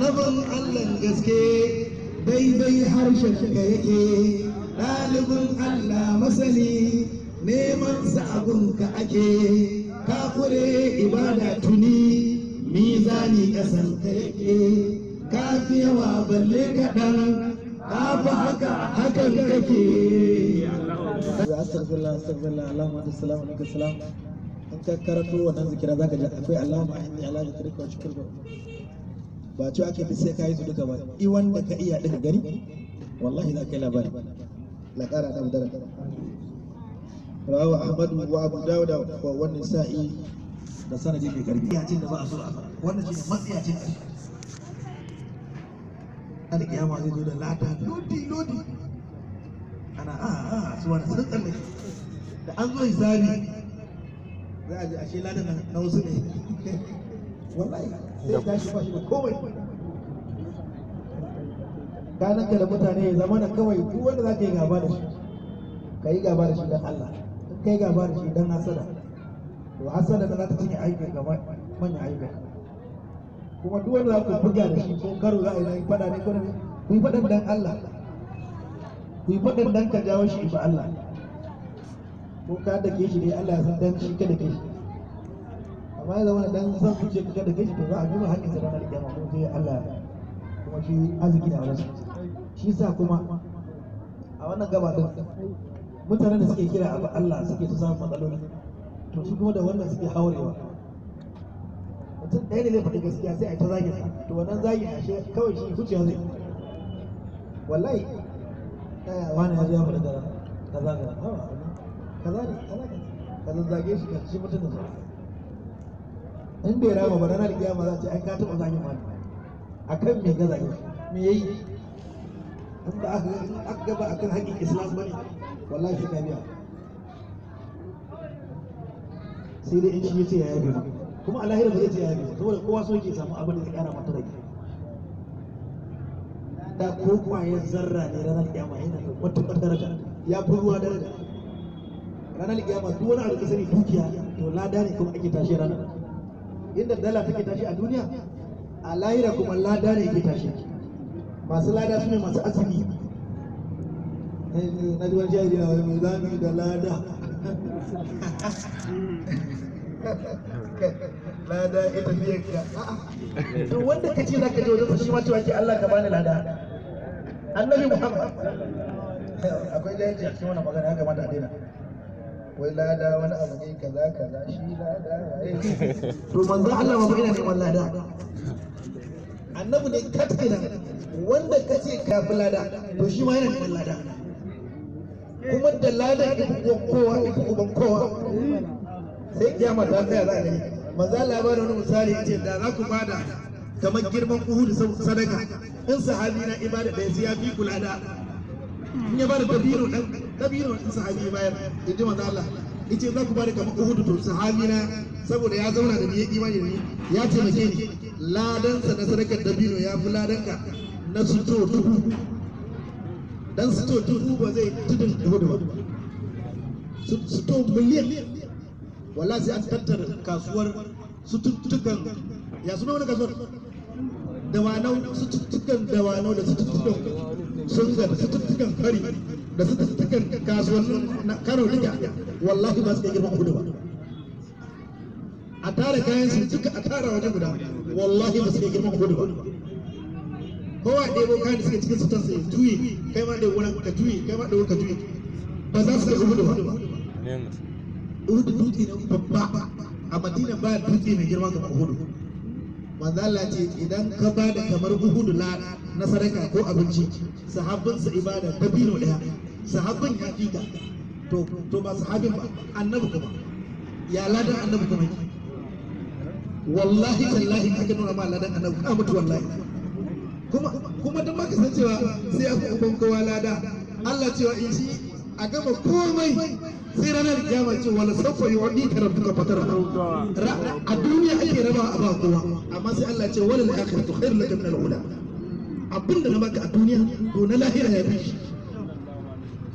Annabin Allahn gaske daidai harshen ka yake, ɗalibin Allah masani, neman sa abun ka ake, ka kure ibada tuni, mizani ƙasan ka yake, ka fi yawa balle kaɗan, ka fi haka hakan kake. Astaghfirullah, astaghfirullah, Allahumma anta salam wa salam. In ka karanto wannan zikira zaka ji akwai Allahumma inni ala zikrika wa shukrika. Ba ce ake fi sai ka yi su duka ba, i wanda ka iya ɗin gani wallahi za ka yi labari. La ƙara da dara. Rawahu Ahmad wa Abu Dawud wa wannan sa'i da sanadi mai karfi. Matsiyacin da ba a so a faɗa wannan shine matsiyacin da kiyama zai zo da lata lodi lodi, ana a su wani sun tsallake da an zo hisabi za a ji ashe ladan na wasu ne. Wallahi sai tashi ba shi da komai. Kananka da mutane ya zama na kawai duk wanda za ka yi gaba da shi, ka yi gaba da shi don Allah. In ka yi gaba da shi don hasada, to hasada da za ta cinye ayyukan gaba manyan ayyukan. Kuma duk wanda za ku buga da shi ko karo za a yi faɗa ne ko ne, ku yi faɗan don Allah, ku yi faɗan don ka jawo shi ba Allah. Ko ka dake shi dai Allah ya san dan shi ka dake shi. Amma ya zama dan san zuciya ka dake shi, to za a duba haƙƙin sa ranar kiyama, kuma sai Allah kuma shi arziki da wajen shi. Sa kuma a wannan gaba din mutanen da suke kira abu Allah suke ta samun matsaloli, to su kuma da wannan suke haurewa. Mutum ɗaya ne zai faɗi gaskiya sai a yi ta zagin sa, to wannan zagin ashe kawai shi zuciya zai. Wallahi wani ya zo ya faɗi kaza kaza kaza kaza ne kaza ka zazzage shi ka ci mutum da sa. In bai rama ba ranar kiyama za a ce ai ka taɓa zagin wani akan me ka zage shi, me yayi? In ba aka gaba akan haƙƙin Islam bane, wallahi sai ka biya. Sai dai in shi yace ya yabe maka, kuma a lahira ba zai ce ya yabe, saboda kowa so yake samu abin da zai ƙara mata rai. Da ko kwayar zarra ne ranar kiyama yana da matuƙar daraja, ya fi ruwa daraja. Ranar kiyama duk wani abu da ka sani dukiya to lada ne kuma ake tashi ranar. Inda dala take tashi a duniya, a lahira kuma lada ne ke tashi. Masu lada su ne masu azumi. Na ji wani jahili na wani mai zami da lada. Lada ita biyan ka. To wanda ka ce za ka je wajen shi ma cewa ke Allah ka bani lada. Annabi Muhammad. Akwai jahilci a cikin wannan magana, ya kamata a daina. Wai lada wani abu ne kaza kaza shi lada waye. To manzo Allah ma ina neman lada. Annabi ne katkina wanda ka ce ka fi lada, to shi ma yana neman lada. Kuma da lada ita kowa ita uban kowa. Sai kiyama ta tsaya za a gani. Manzo Allah ya bada wani misali yace da za ku bada kamar girman Uhud sadaka, in sahabi na ibada da sai ya fi ku lada. In ya bada dabino dan dabino in sahabi bayar, inji manzo Allah yace za ku bada kamar Uhud, to sahabi na saboda ya zauna da ni ya imani da ni ya taimake ni, ladansa na sadakar dabino ya fi ladanka na suto dubu. Dan suto dubu ba zai tudun Uhud ba, suto miliyan. Wallahi sai an tattara kasuwar sututtukan, ya suna wani kasuwar dawanau, sututtukan dawanau da sututtukan sunga da sututtukan fari da sututtukan kasuwannin Kano duka, wallahi ba su kai girman Uhud ba. A tara kayan su duka a tara waje guda, wallahi ba su kai girman Uhud ba. Kowa ɗebo kayan da suke cikin sutan sai juye, kai ma ɗebo wani ka juye, kai ma ɗebo ka juye, ba za su kai Uhud ba. Uhud dutse ne babba a Madina, ba dutse mai girma kamar Uhud. Manzo Allah ce idan ka ba da kamar Uhud la na sadaka ko abinci, sahabbinsa ibada dabino daya, sahabbin ya fi ka. To ba sahabin ba, annabi kuma ya ladan annabi kuma yake. Wallahi tallahi aka nuna ma ladan annabi ka mutu wallahi. Kuma dan ma ka san cewa sai aka uban kowa lada, Allah cewa in shi a gama komai sai ranar kiyama ce wala sawfa yu'tika rabbuka fatarda. A duniya ake raba a ba kowa, amma sai Allah ce wala al-akhiratu khairun laka min al-ula. Abinda na baka a duniya to na lahira ya fi shi.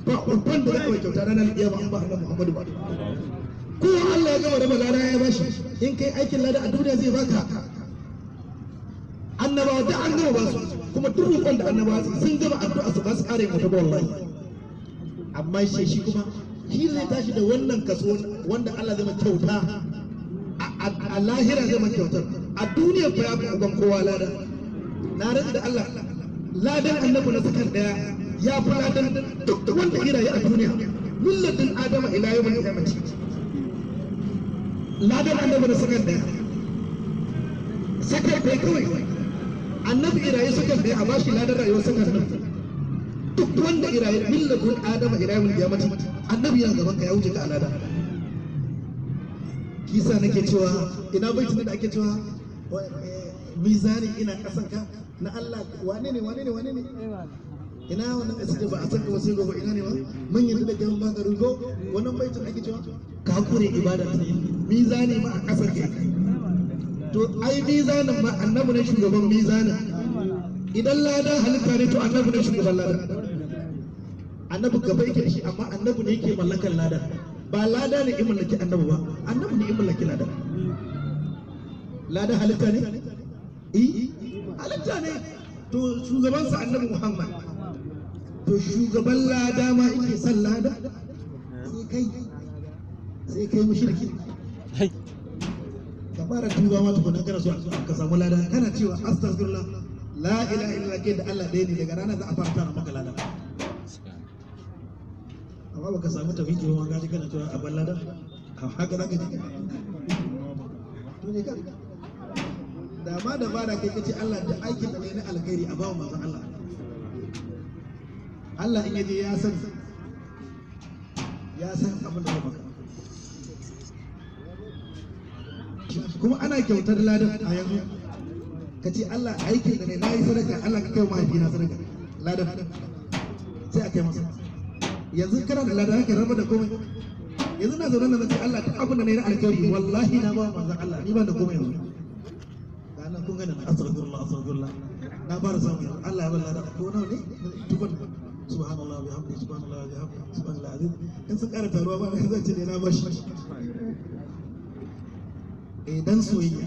Ba uban da za a kyauta ranar kiyama an ba Annabi Muhammadu ba. Ko Allah ya gama raba lada ya bashi, in kai aikin lada a duniya zai baka. Annabawa da an gama ba su, kuma duk roƙon da annabawa sun gama addu'a su ba su ƙara yin wata ba wallahi. Amma shi kuma shi zai tashi da wannan kaso wanda Allah zai kyauta a lahira, zai kyautar a duniya fa ya fi uban kowa lada. Na rantsa da Allah, ladan annabi na sakan daya ya fi ladan duk wanda iraye a duniya millatin adama ila yawmin qiyamati. Ladan annabi na sakan daya, sakan kai kawai annabi iraye sakan daya a bashi ladan rayuwar sakan nan, duk wanda iraye millatin adama ila yawmin qiyamati annabi yana gaban ka ya wuce ka alada. Kisa nake cewa ina baitin da ake cewa mizani ina kasan ka na Allah, wane ne wane ne wane ne ina wannan asije ba a san ka ba sai gobe, ina ne ma mun yanzu da gaban baka rugo wannan baitin ake cewa ka kure ibada ta mizani ma a kasan ka. To ai mizanin ma annabi ne shugaban mizanin. Idan lada halitta ne to annabi ne shugaban lada. Annabi gaba yake shi, amma annabi ne yake mallakan lada, ba lada ne in mallaki annabi ba, annabi ne in mallaki lada. Lada halitta ne? Eh, halitta ne. To shugaban sa annabi Muhammad, to shugaban lada ma yake son lada, sai kai mushriki ka fara tuba ma tukuna kana so ka samu lada, kana cewa astaghfirullah la ilaha illa kai da Allah ɗaya ne, daga ranar za a fara tara maka lada. Amma baka samu tafiki ba gaji kana cewa a ballada haka zaka ji to ne ka da ma da bara kai kace Allah da aikin da na alkhairi a bawa manzon Allah. Allah in yaje ya san abin da zai maka. Kuma ana kyautar ladan a yanzu kace Allah aikin da na yi sadaka, Allah ka kai mahaifina sadaka ladan, sai a kai masa. Yanzu kana da ladan haka raba da komai. Yanzu na zaune na ce Allah duk abin da na yi na alkhairi wallahi na ba manzon Allah, ni ban da komai yanzu. Da nan kun gani na astaghfirullah astaghfirullah na fara samu yanzu Allah ya bar ladan ko nawa ne tukun subhanallah bihamdi subhanallah bihamdi subhanallah azim. In sun ƙara taruwa ba zan ce ne na bashi. Eh dan soyayya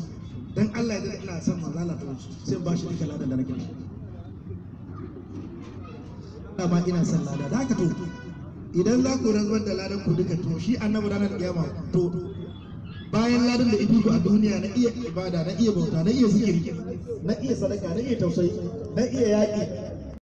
dan Allah ya dade ina son manzon Allah to sai bashi duka ladan da nake da shi. Dama ina son lada da haka to idan za ku rantsar da ladan ku duka to shi annabi ranar kiyama to bayan ladan da ibi ku a duniya na iya ibada, na iya bauta, na iya zikiri, na iya sadaka, na iya tausayi, na iya yaƙi,